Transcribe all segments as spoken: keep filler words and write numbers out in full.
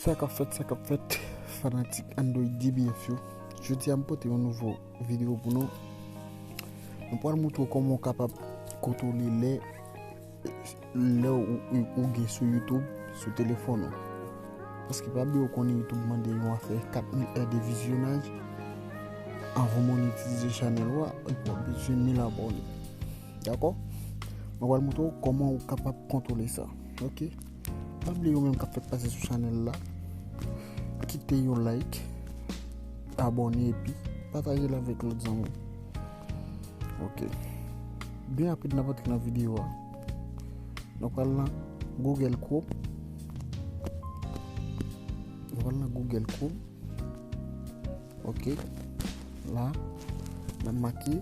Sa k ap fèt, sa k ap fèt, fanatik Android D B F yo. Jodi a, m pote yon nouvo videyo pou nou. Nou pral montre w kòman w kapab kontwole lè, lè ou, ou, ou gen sou YouTube, sou telefòn ou. Paske pa bliye w konnen YouTube mande yon afè kat mil è de vizyonaj anvan monetize chanèl ou a, epi w ap bezwen mil abòne. Dakò? Mwen pral montre w kòman ou kapab kontwole sa. Ok? Pa bliye ou menm k ap fèk pase sou chanèl la, kite yon like, abòne epi pataje l avèk lòt zanmi w. Ok. Byen rapid n ap antre nan videyo a. Nou pral nan Google Chrome. Nou pral nan Google Chrome. Ok. La, n ap make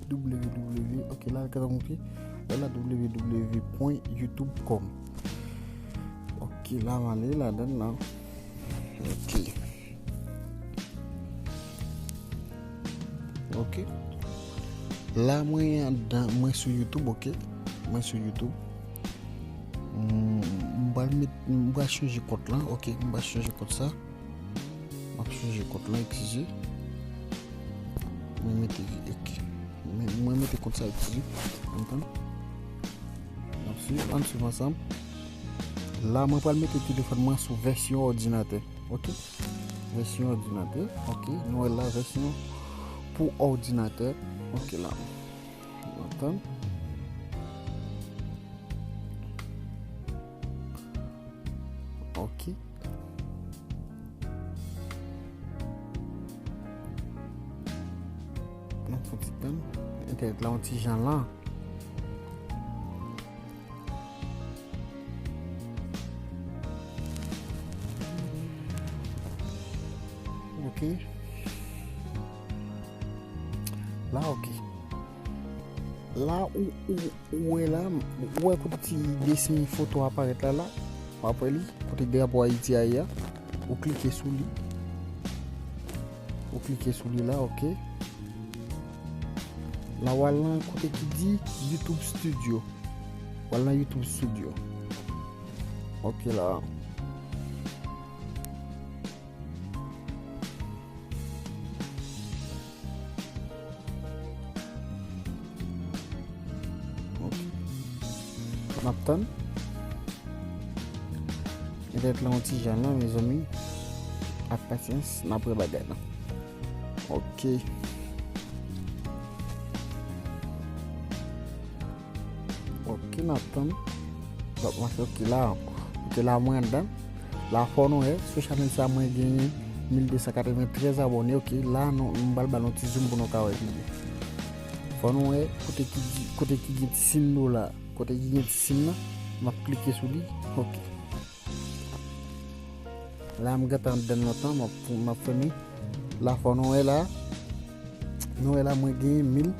W W W. Ok, la, l ka montre. Wè la, W W W pwen youtube pwen kòm. Ok, la, m ale ladan nan. Ok. Ok. La, mwen anndan, mwen sou YouTube, ok. Mwen sou YouTube. Mm, m pral met, m pral chanje kont lan, ok. M pral chanje kont sa. M ap chanje kont lan, eskize. Mwen mete, ok. Mwen, mwen mete kont sa, eskize. Antann. N ap swiv, ann swiv ansanm. La, mwen pral mete telefòn mwen sou vèsyon òdinatè. Ok? Vèsyon òdinatè. Ok? Nou wè la, vèsyon pou òdinatè. Ok, la. Antann. Ok. N ap fè yon ti tann. Entènèt la yon ti jan lan. Ok. La, ok. La, ou, ou, ou wè la, ou wè kote ti desen foto aparèt la, la. W ap wè li, kote drapo Ayiti a ye a. Ou klike sou li. Ou klike sou li la, ok. La, w al nan kote ki di YouTube Studio. W al nan YouTube Studio. Ok, la. Ok. N ap tann. Entènèt la yon ti jan lan, mezanmi. Ak pasyans, n ap wè bagay lan. Ok. Ok, n ap tann. L ap mache, ok, la. Ok, la, mwen anndan. La, fò nou wè, sou chanèl sa, mwen genyen mil de san katreventrèz abòne. Ok, la, nou, m pral ba nou ti zoom pou nou ka wè pi byen. Fò nou wè, kote ki di, kote ki gen ti sin dola, kote ki gen ti sin nan, m ap klike sou li. Ok. La, m gentan anndan lontan, m ap, m ap fèmen. La, fò nou wè la. Nou wè la, mwen gen mil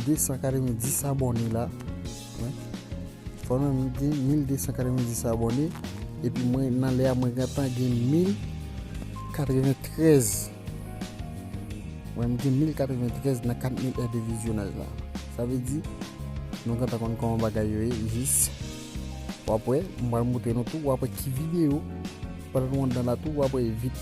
de san katrevenndis abòne la. Wi. Fò nou wè, mwen gen mil de san katrevenndis abòne. Epi mwen, nan lè a, mwen gentan gen mil katreventrèz. Mwen, mwen gen mil katreventrèz nan kat mil è de vizyonaj la. Sa vle di, nou gentan konn kòman bagay yo ye, jis. W ap wè, m pral montre nou tou, w ap wè ki videyo. Pandan nou anndan la tou, w ap wè vit